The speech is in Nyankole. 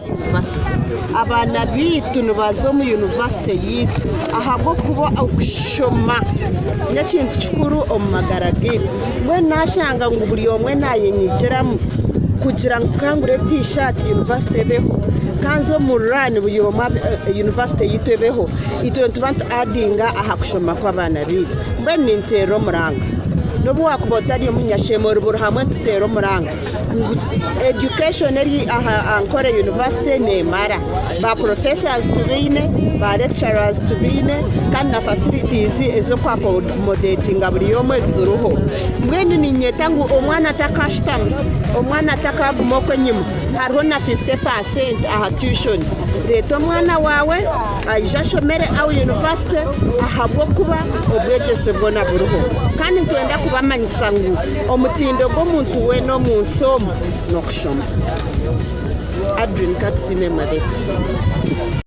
University. Abaana baitu nibaza omu yunivasite yaitu ahabw'okuba okushoma n'ekintu kikuru omu magara gaitu. Mbwenu nashanga ngu buri omwe nayenyigiramu kugira ngu kangure tishaati yunivasite ebeho, kanze omu run buri omwe yunivasite yaitu ebeho. Itwe nituba nitu adinga aha kushoma kw'abaana baitu. Mbwenu ninteera omuranga n'obu wakuba otari omunyashema ori buri hamwe nituteera omuranga. Ngu education eri aha Ankole University nemara. Ba professors tubaine, ba lecturers tubaine kandi na facilities ez'oku accommodatinga buri omwe ziriho. Mbwenu niinyeta ngu omwana atakashutama, omwana atakaguma okwo enyima, hariho na 50% aha tuition. Reeta omwana waawe aije ashomere AU University ahabw'okuba obwegyese bwona buriho. Kandi nitwenda kubamanyisa ngu Omutindo gw'omuntu weena omu nsi omu n'okushoma. Adrin Katusiime Mwebesi.